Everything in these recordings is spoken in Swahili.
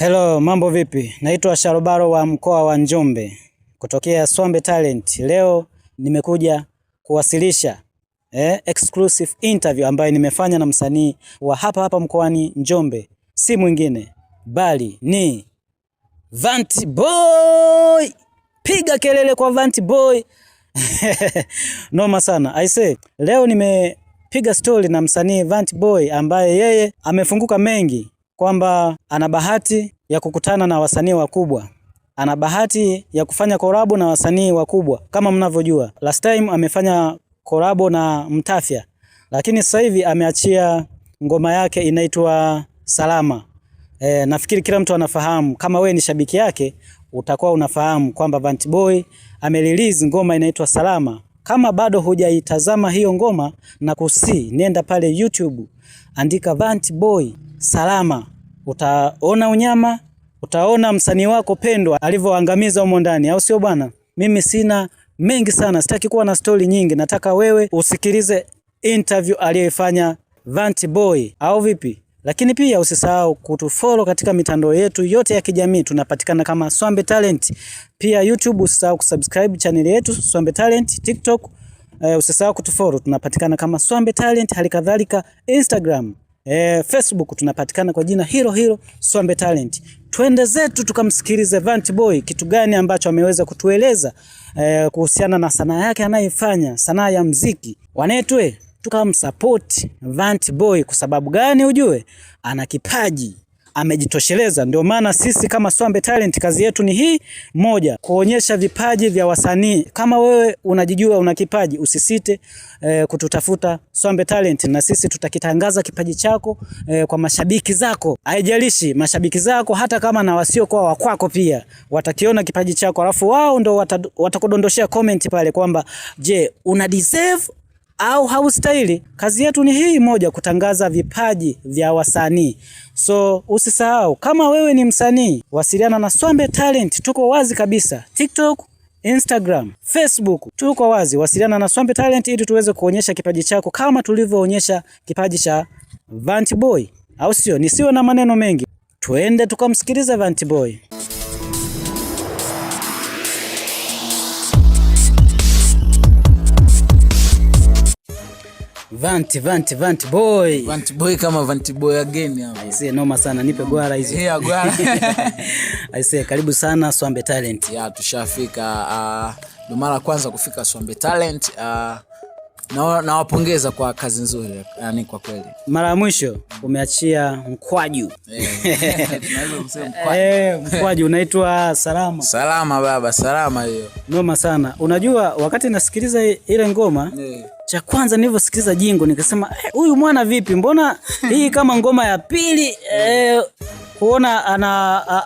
Hello, mambo vipi? Naitwa Sharobaro wa mkoa wa Njombe kutokea Swambe Talent. Leo nimekuja kuwasilisha exclusive interview ambayo nimefanya na msanii wa hapa hapa mkoani Njombe, si mwingine bali ni Vanti Boy. Piga kelele kwa Vanti Boy. Noma sana. I say, leo nimepiga story na msanii Vanti Boy ambaye yeye amefunguka mengi kwamba ana bahati ya kukutana na wasanii wakubwa, ana bahati ya kufanya kolabo na wasanii wakubwa. Kama mnavyojua, last time amefanya kolabo na Mtafya, lakini sasa hivi ameachia ngoma yake inaitwa Salama. Nafikiri kila mtu anafahamu, kama we ni shabiki yake utakuwa unafahamu kwamba Vanti Boy amerelease ngoma inaitwa Salama. Kama bado hujaitazama hiyo ngoma, na kusi nenda pale YouTube, andika Vanti Boy Salama, utaona unyama, utaona msanii wako pendwa alivyoangamiza humo ndani, au sio bwana? Mimi sina mengi sana, sitaki kuwa na stori nyingi, nataka wewe usikilize interview aliyoifanya Vanti Boy, au vipi? Lakini pia usisahau kutufollow katika mitandao yetu yote ya kijamii, tunapatikana kama Swambe Talent. Pia YouTube usisahau kusubscribe channel yetu Swambe Talent, TikTok usisahau kutufollow, tunapatikana kama Swambe Talent, hali kadhalika Instagram, Facebook tunapatikana kwa jina hilo hilo Swambe Talent. Twende zetu tukamsikilize Vanti Boy, kitu gani ambacho ameweza kutueleza kuhusiana na sanaa yake anayoifanya, sanaa ya mziki. Wanetwe, tukamsupport Vanti Boy kwa sababu gani? Ujue ana kipaji, amejitosheleza. Ndio maana sisi kama Swambe Talent kazi yetu ni hii moja, kuonyesha vipaji vya wasanii. Kama wewe unajijua una kipaji, usisite kututafuta Swambe Talent, na sisi tutakitangaza kipaji chako kwa mashabiki zako. Haijalishi mashabiki zako, hata kama na wasiokuwa wa kwako pia watakiona kipaji chako, alafu wao ndo watakudondoshea comment pale kwamba je, una deserve au haustahili. Kazi yetu ni hii moja, kutangaza vipaji vya wasanii. So usisahau, kama wewe ni msanii, wasiliana na Swambe Talent. Tuko wazi kabisa, TikTok, Instagram, Facebook, tuko wazi. Wasiliana na Swambe Talent ili tuweze kuonyesha kipaji chako kama tulivyoonyesha kipaji cha Vanti Boy, au sio? Nisiwe na maneno mengi, twende tukamsikiliza Vanti Boy. Vanti, Vanti, Vanti Boy. Vanti Boy kama Vanti Boy again hapa. Aisee, noma sana, nipe gwara hizo. Yeah, gwara. Aisee, karibu sana Swambe Talent. Yeah, tushafika, ndo mara kwanza kufika Swambe Talent. Nawapongeza kwa kazi nzuri, yani kwa kweli. Mara ya mwisho umeachia mkwaju. Tunaweza kusema mkwaju. Mkwaju unaitwa Salama. Salama baba, salama hiyo. Noma sana. Unajua wakati nasikiliza ile ngoma, cha kwanza nilivyosikiliza jingo nikasema huyu mwana vipi? Mbona hii kama ngoma ya pili kuona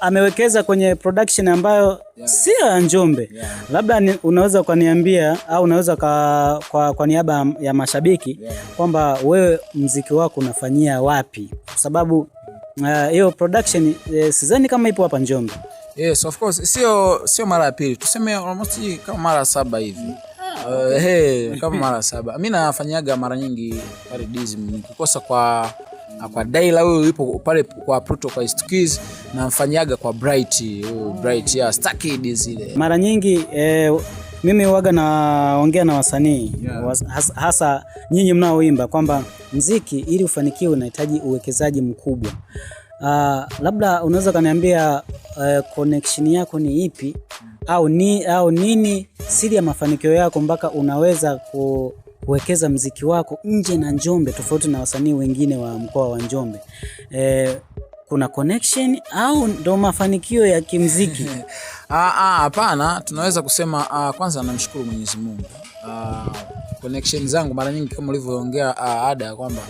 amewekeza kwenye production ambayo sio ya Njombe. Labda unaweza ukaniambia au unaweza kwa niaba ya mashabiki kwamba wewe mziki wako unafanyia wapi? Kwa sababu hiyo production sidhani kama ipo hapa Njombe. Yes, of course. Sio mara ya pili. Tuseme almost kama mara 7 hivi. Hey, kama mara 7. Mimi nafanyaga mara nyingi pale Dizm, nikikosa kwa Daila huyu yupo pale kwa Pluto kwa East Keys, na mfanyaga kwa Bright, huyu Bright ya Star Kids zile. Mara nyingi mimi huwaga naongea na wasanii hasa nyinyi mnaoimba kwamba mziki ili ufanikiwe unahitaji uwekezaji mkubwa. Labda unaweza kaniambia connection yako ni ipi au nini siri ya mafanikio yako mpaka unaweza kuwekeza mziki wako nje na Njombe tofauti na wasanii wengine wa mkoa wa Njombe? Kuna connection au ndo mafanikio ya kimziki? Hapana, tunaweza kusema kwanza namshukuru Mwenyezi Mungu. Connection zangu mara nyingi kama ulivyoongea ada kwamba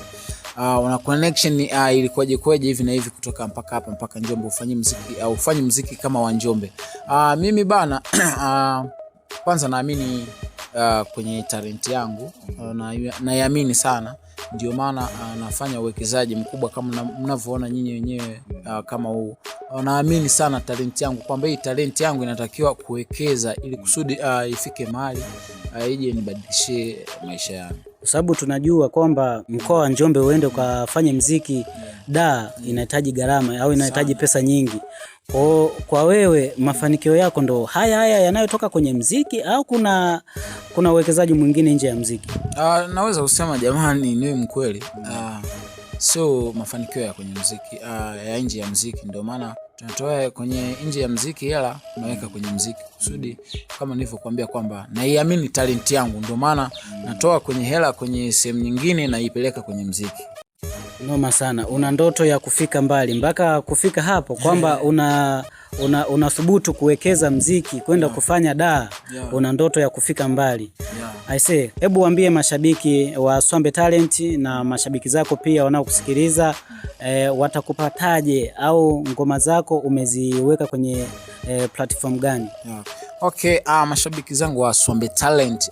una connection ilikuwaje kweje hivi na hivi kutoka mpaka hapa mpaka Njombe ufanye muziki au ufanye muziki kama wa Njombe. Mimi bana kwanza naamini kwenye talent yangu, naiamini sana. Ndio maana nafanya uwekezaji mkubwa kama mnavyoona nyinyi wenyewe kama huu. Naamini sana talent yangu kwamba hii talent yangu inatakiwa kuwekeza ili kusudi ifike mahali ije nibadilishie maisha yangu. Kwa sababu tunajua kwamba mkoa wa Njombe uende ukafanye mziki da inahitaji gharama au inahitaji pesa nyingi. Kwa wewe mafanikio yako ndo haya haya yanayotoka kwenye mziki au kuna uwekezaji mwingine nje ya mziki? Naweza kusema jamani, niwe mkweli, sio mafanikio ya kwenye mziki, ya nje ya mziki. Ndio maana tunatoa kwenye nje ya mziki hela tunaweka kwenye mziki kusudi, kama nilivyokuambia kwamba naiamini talent yangu, ndio maana natoa kwenye hela kwenye sehemu nyingine naipeleka kwenye mziki. Noma sana. Una ndoto ya kufika mbali mpaka kufika hapo kwamba unathubutu kuwekeza mziki kwenda kufanya daa. Una ndoto ya kufika mbali. I say, hebu waambie mashabiki wa Swambe Talent na mashabiki zako pia wanaokusikiliza, watakupataje au ngoma zako umeziweka kwenye platform gani? Yeah. Okay, mashabiki zangu wa Swambe Talent,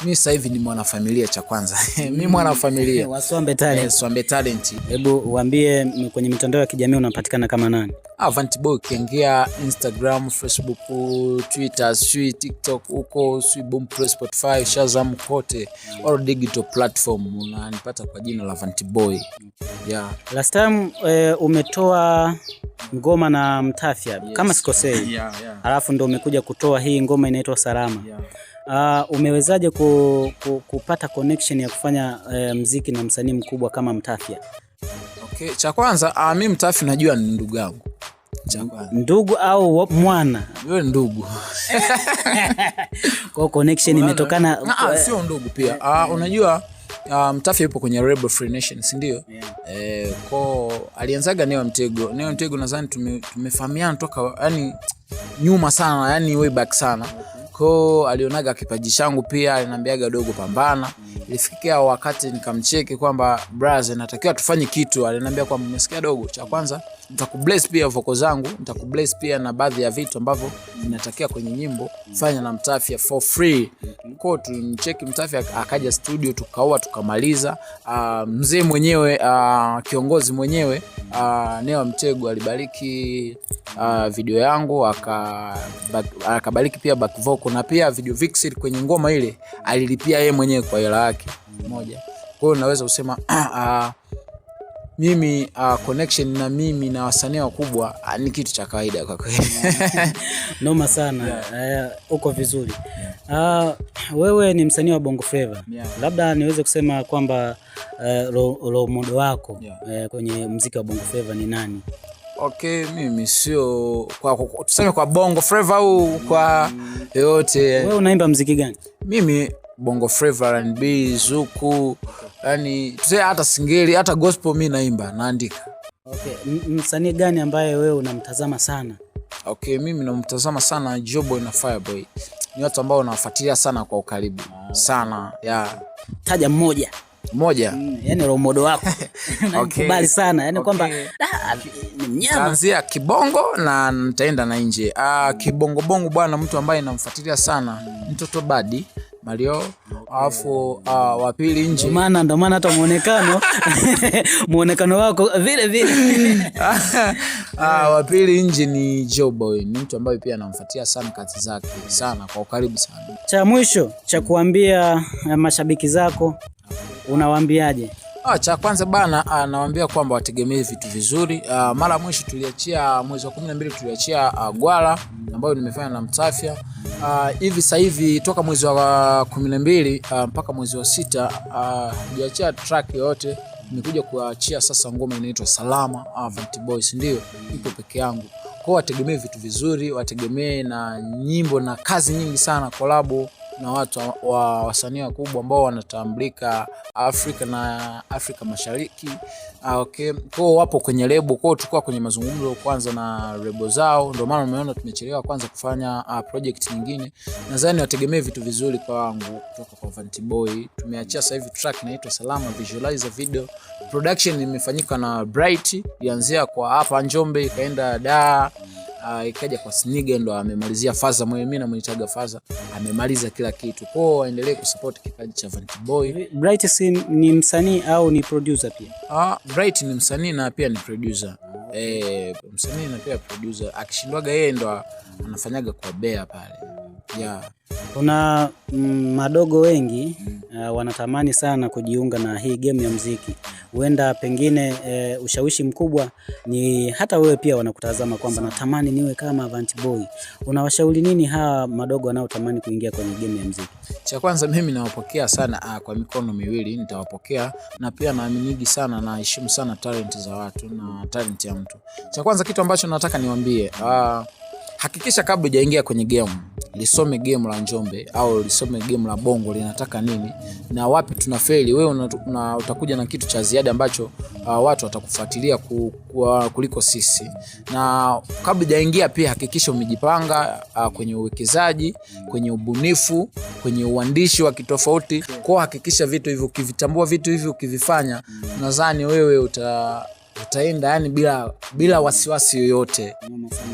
mi sasa hivi ni mwanafamilia cha kwanza. Mi mwanafamilia wa Swambe Talent. Swambe Talent. Hebu uambie kwenye mitandao ya kijamii unapatikana kama nani? Vanty Boy, ukiingia Instagram, Facebook, Twitter, sui TikTok huko, sui Boomplay, Spotify, Shazam, kote all digital platform unanipata kwa jina la Vanty Boy. Yeah. Last time umetoa ngoma na Mtafya. Yes. Kama sikosei. Yeah. Alafu ndo umekuja kutoa hii ngoma inaitwa Salama. Yeah. Umewezaje kupata connection ya kufanya mziki na msanii mkubwa kama Mtafya? Okay, cha kwanza mi Mtafya najua ni ndugu yangu. Cha kwanza. Ndugu au mwana? Wewe ndugu. Kwa connection imetokana Sio ndugu pia. Unajua Mtafya yupo kwenye Rebel Free Nation, si ndio? Yeah. Ko alianzaga Neo Mtego. Neo Mtego nadhani tumefahamiana toka yani nyuma sana, yani way back sana. Ko alionaga kipaji changu pia, aliniambiaga dogo pambana. Ilifikia wakati nikamcheki kwamba brother, natakiwa tufanye kitu. Aliniambia kwamba umesikia dogo, cha kwanza nitakubless pia vocal zangu, nitakubless pia na baadhi ya vitu ambavyo vinatakiwa kwenye nyimbo, fanya na Mtafya for free. Kwa tumcheki Mtafya akaja studio, tukaoa tukamaliza. Mzee mwenyewe, kiongozi mwenyewe, Neo Mtego alibariki video yangu, akabariki pia back vocal na pia video vixen kwenye ngoma ile alilipia yeye mwenyewe kwa hela yake moja. Kwa hiyo naweza kusema mimi connection na mimi na wasanii wakubwa ni kitu cha kawaida kwa kweli. Noma sana. Yeah. Uko vizuri. Yeah. Wewe ni msanii wa Bongo Flava. Yeah. Labda niweze kusema kwamba role model wako kwenye muziki wa Bongo Flava ni nani? Okay, mimi sio kwa tuseme kwa Bongo Flava au kwa yote. Wewe unaimba muziki gani? Mimi Bongo Flava, R&B, Zuku, yani tuseme hata singeli, hata gospel mimi naimba, naandika. Okay, msanii gani ambaye wewe unamtazama sana? Okay, mimi namtazama sana Joboy na Fireboy. Ni watu ambao nawafuatilia sana kwa ukaribu. Sana, yeah. Taja mmoja. Mmoja? Yani role model wako. Unamkubali sana, yani kwamba ni mnyama. Nitaanzia kibongo na nitaenda na nje. Kibongo bongo bwana, mtu ambaye namfuatilia sana, Mtoto Badi Mario. Alafu wa pili nje. Ndio maana hata muonekano wako vile vile. Wa pili nje ni Joboy, ni mtu ambaye pia namfuatia sana kazi zake sana kwa ukaribu sana. Cha mwisho cha kuambia mashabiki zako unawaambiaje? Cha kwanza bana, nawaambia kwamba wategemee vitu vizuri. Mara mwisho tuliachia mwezi wa 12 tuliachia Gwala ambayo nimefanya na Mtafya. Hivi sasa hivi toka mwezi wa 12 mpaka mwezi wa 6 hajachia track yoyote. Nimekuja kuachia sasa ngoma inaitwa Salama, Vanty Boys, ndio ipo peke yangu. Kwa wategemee vitu vizuri, wategemee na nyimbo na kazi nyingi sana, collab na watu wa wasanii wakubwa ambao wanatambulika Afrika na Afrika Mashariki. Okay. Kwa wapo kwenye lebo, kwa tulikuwa kwenye mazungumzo kwanza na lebo zao, ndio maana umeona tumechelewa kwanza kufanya project nyingine. Nadhani wategemee vitu vizuri kwangu kutoka kwa Vanty Boy. Tumeachia sasa hivi track inaitwa Salama, visualizer video production imefanyika na Bright, ilianzia kwa hapa Njombe ikaenda Dar, ikaja kwa Sniga ndo amemalizia Faza mwenyewe, mimi namuitaga Faza, amemaliza kila kitu. Kwa hiyo waendelee kusupport kipaji cha Vanty Boy. Bright si ni msanii au ni producer pia? Bright ni msanii na pia ni producer. Msanii na pia producer. Akishindwaga yeye ndo anafanyaga kwa Bea pale. Yeah. Kuna madogo wengi wanatamani sana kujiunga na hii game ya mziki. Huenda pengine ushawishi mkubwa ni hata wewe pia wanakutazama kwamba natamani niwe kama Vanti Boy. Unawashauri nini hawa madogo wanaotamani kuingia kwenye game ya mziki? Cha kwanza mimi nawapokea sana kwa mikono miwili, nitawapokea na pia naaminigi sana, naheshimu sana talent za watu na talent ya mtu. Cha kwanza kitu ambacho nataka niwaambie, hakikisha kabla hujaingia kwenye game, lisome game la Njombe au lisome game la Bongo linataka nini na wapi tunafeli. Wewe utakuja na kitu cha ziada ambacho watu watakufuatilia kuliko sisi. Na kabla hujaingia pia hakikisha umejipanga kwenye uwekezaji, kwenye ubunifu, kwenye uandishi wa kitofauti. Kwa hakikisha vitu hivyo, ukivitambua vitu hivyo, ukivifanya, nadhani wewe utaenda yani bila wasiwasi yoyote.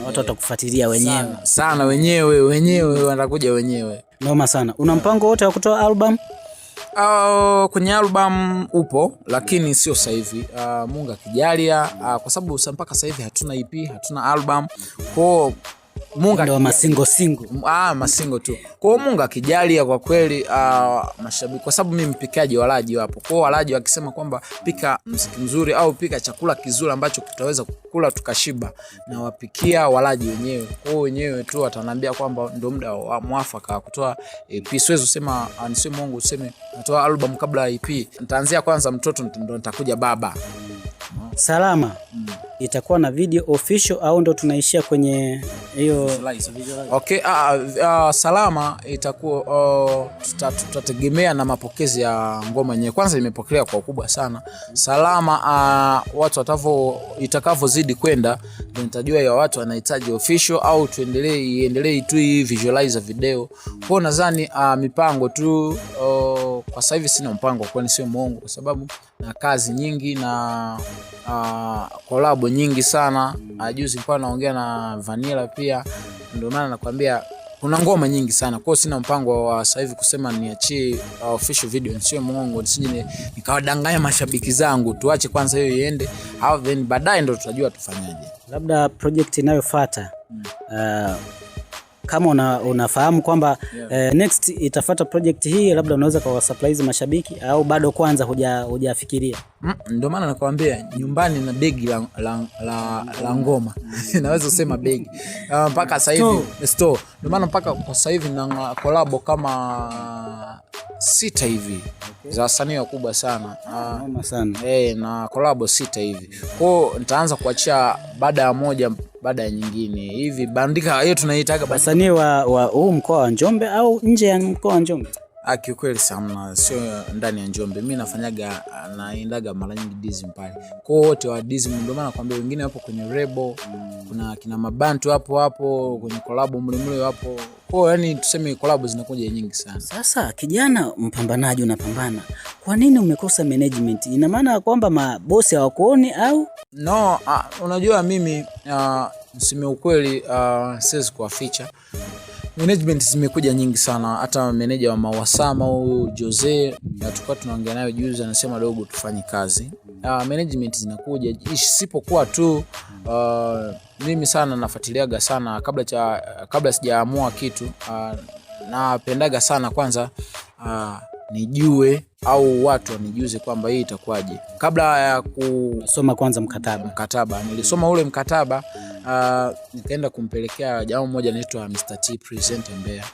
Watu watakufuatilia wenyewe sana, sana wenyewe watakuja wenyewe. Noma sana. Una mpango wote wa kutoa album? Kwenye album upo, lakini sio sasa hivi. Mungu akijalia, kwa sababu mpaka sasa hivi hatuna EP, hatuna album. Kwa Mungu ndio masingo singo. Masingo tu. Kwa hiyo Mungu akijalia kwa kweli, mashabiki, kwa sababu mimi mpikaji walaji wapo. Kwa hiyo walaji wakisema kwamba pika mziki mzuri au pika chakula kizuri ambacho tutaweza kukula tukashiba, na wapikia walaji wenyewe. Kwa hiyo wenyewe tu watanambia kwamba ndio muda wa mwafaka wa kutoa EP. Siwezi kusema nisiwe Mungu useme natoa album kabla ya EP. Nitaanzia kwanza mtoto ndio nitakuja baba. Salama. Itakuwa na video official au ndo tunaishia kwenye hiyo? Okay, Salama itakuwa tutategemea na mapokezi ya ngoma yenyewe. Kwanza imepokelewa kwa ukubwa sana. Salama watu itakavyozidi kwenda ndio nitajua ya watu wanahitaji official au tuendelee iendelee tu hii visualizer video. Kwa nadhani mipango tu kwa sasa hivi sina mpango, kwani sio muongo, kwa sababu na kazi nyingi na collab nyingi sana. Juzi nilikuwa naongea na Vanilla pia, ndio maana nakwambia kuna ngoma nyingi sana. Kwa hiyo sina mpango wa sasa hivi kusema niachie official video, sio muongo, nisije nikawadanganya mashabiki zangu. Tuache kwanza hiyo iende, au then baadaye ndio tutajua tufanyaje. Labda project inayofuata kama unafahamu kwamba next itafuata project hii, labda unaweza kwa surprise mashabiki au bado kwanza hujafikiria? Ndio maana nakwambia nyumbani na begi la ngoma. Naweza kusema begi mpaka sasa hivi store. Ndio maana mpaka kwa sasa hivi na collab kama 6 hivi za wasanii wakubwa sana. Noma sana. Na collab 6 hivi. Kwa hiyo nitaanza kuachia baada ya moja baada ya nyingine hivi. Bandika hiyo tunaitaga wasanii wa huu mkoa wa Njombe au nje ya mkoa wa Njombe? Kiukweli sana sio ndani ya Njombe. Mimi nafanyaga, naendaga mara nyingi Dizim pale. Kwa wote wa Dizim, ndio maana nakwambia wengine wapo kwenye Rebo, kuna kina Mabantu hapo kwenye collab mlimli hapo. Kwa hiyo yani tuseme collab zinakuja nyingi sana. Sasa kijana mpambanaji, unapambana. Kwa nini umekosa management? Ina maana kwamba mabosi hawakuoni au? No, unajua mimi niseme ukweli, siwezi kuwaficha. Management zimekuja nyingi sana. Hata meneja wa Mawasama huyu Jose tulikuwa tunaongea naye juzi, anasema dogo tufanye kazi. Management zinakuja, isipokuwa tu mimi sana nafuatiliaga sana kabla sijaamua kitu. Napendaga sana kwanza nijue au watu wanijuze kwamba hii itakuwaje kabla ya kusoma kwanza mkataba. Nilisoma ule mkataba, nikaenda kumpelekea jamaa mmoja anaitwa Mr. T Presenter Mbeya,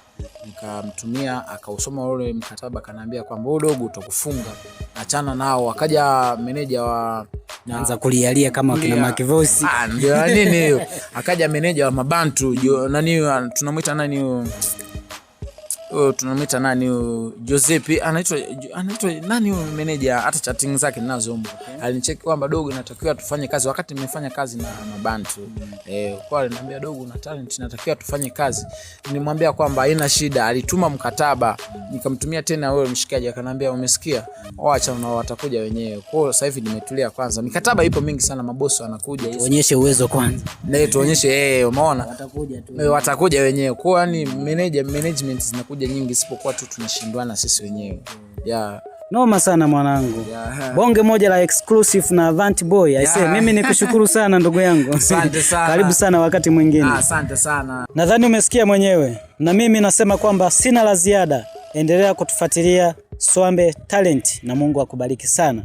nikamtumia akausoma ule mkataba, akaniambia kwamba wewe dogo utakufunga, achana nao. Akaja meneja wa naanza kulialia kama kina Mark Voice. Ndio nini hiyo. Akaja meneja wa Mabantu, nani tunamuita nani huyo? Tunamuita nani huyo? Giuseppe anaitwa nani huyo meneja? Hata chatting zake ninazo huko. Alinicheki kwamba dogo natakiwa tufanye kazi, wakati nimefanya kazi na Mabantu. Kwa aliniambia dogo na talent natakiwa tufanye kazi. Nilimwambia kwamba haina shida, alituma mkataba, nikamtumia tena huyo mshikaji akaniambia umesikia? Acha na watakuja wenyewe. Kwa hiyo sasa hivi nimetulia kwanza. Mikataba ipo mingi sana, mabosi wanakuja. Tuonyeshe uwezo kwanza. Na tuonyeshe umeona? Watakuja tu. Watakuja wenyewe. Kwa hiyo yani management zinakuja nyingi, isipokuwa tu tunashindwana sisi wenyewe. Yeah. Noma sana mwanangu. Yeah. Bonge moja la exclusive na Avant Boy. I say, mimi nikushukuru sana ndugu yangu. Asante sana. Karibu sana wakati mwingine. Asante sana. Nadhani umesikia mwenyewe, na mimi nasema kwamba sina la ziada. Endelea kutufuatilia Swambe Talent na Mungu akubariki sana.